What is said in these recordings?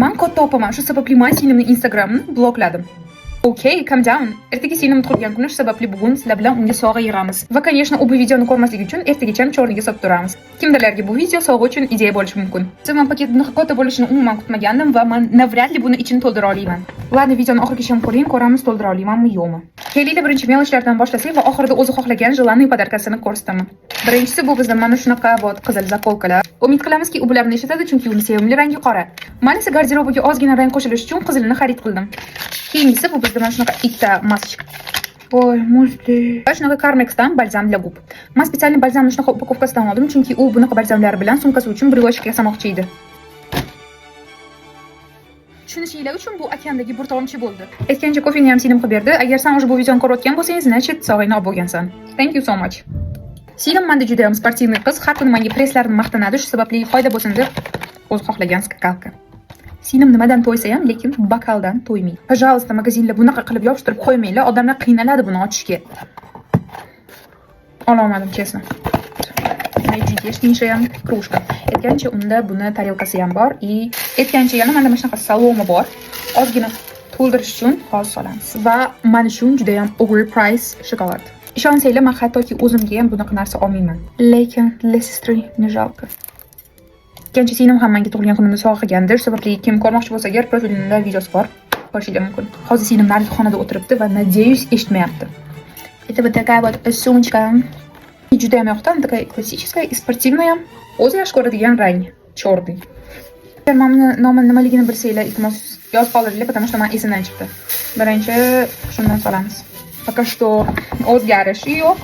Man katta opaman, shu sababli man singlimni Instagramini blokladim. Okay, calm down. Ertaga singlim tug'ilgan kuni, shu sababli bugun sizlar bilan unga sovg'a yig'amiz. Va, конечно, u bu videoni ko'rmasligi uchun ertagacha черный ga solib turamiz. Kimdirlarga bu video sovg'a uchun ideya bo'lishi mumkin. Man paket bunaqa katta bo'lishini umuman kutmagandim va man навряд ли buni ichini to'ldira olaman. Ладно, videoni oxirigacha ko'ring, ko'ramiz, to'ldira olamanmi, yo'qmi. Kelinglar, birinchi мелочь lardan boshlasak va oxirida o'zi xohlagan желанный подарка sini ko'rsataman. Birinchisi bu bizda mana shunaqa вот qizil заколка lar. Umid qilamizki, u bularni ishlatadi, chunki uni sevimli rangi qora. Man esa garderobiga ozgina rang qo'shilishi uchun qizilini xarid qildim. Keyingisi bu bizda mana shunaqa ikkita масочка. Voy, muzdek. Va shunaqa Carmexdan бальзам для губ. Man специально balzamni shunaqa упаковка sidan oldim, chunki u bunaqa balzamlar bilan sumkasi uchun брелочек yasamoqchi edi. Tushunishinglar uchun, bu okeandagi bir tomchi bo'ldi. Aytgancha, kofeni ham singlim qilib berdi. Agar san уже bu videoni ko'rayotgan bo'lsang, значит, sovg'angni olib bo'lgansan. Thank you so much. Singlim manda juda ham спортивный qiz, har kuni menga presslarini maqtanadi, shu sababli foyda bo'lsin deb o'zi xohlagan скакалка. Singlim nimadan to'ysa ham, lekin bokaldan to'ymaydi. Пожалуйста, magazinlar, bunaqa qilib yopishtirib qo'ymanglar, odamlar qiynaladi buni ochishga. Ololmadim, честно. Наиджидешнейшая кружка. Aytgancha, unda buni tarelkasi ham bor и aytgancha, yana menda mana shunaqa солома bor. Ozgina to'ldirish uchun hozir solamiz. Va mana shu juda ham overprice shokolad. Ishonsanglar, man hattoki o'zimga ham bunaqa narsa olmayman. Lekin для сестры не жалко. Aytgancha, singlim ham menga tug'ilgan kunimda sovg'a qilgandi. Shu sababli kim ko'rmoqchi bo'lsa agar, profilimda videosi bor. Ko'rishinglar mumkin. Hozir singlim narigi xonada o'tiribdi va, надеюсь, eshitmayapti. Это вот такая вот сумочка. Juda ham yoqdi, она такая классическая и спортивная. O'zi yaxshi ko'radigan rang черный. Agar mana buni nomi nimaligini bilsanglar, iltimos, yozib qoldiringlar, потому что man esimdan chiqdi. Birinchi shundan solamiz. Пока что o'zgarish yo'q.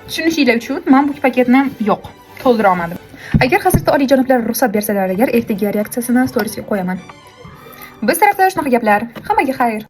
Tushunishinglar uchun, man bu paketni yo'q, to'ldira olmadim. Agar hazrati oliyjanoblar ruxsat bersalar agar, ertaga reaksiyasini storiesga qo'yaman. Biz tarafda shunaqa gaplar. Hammaga xayr.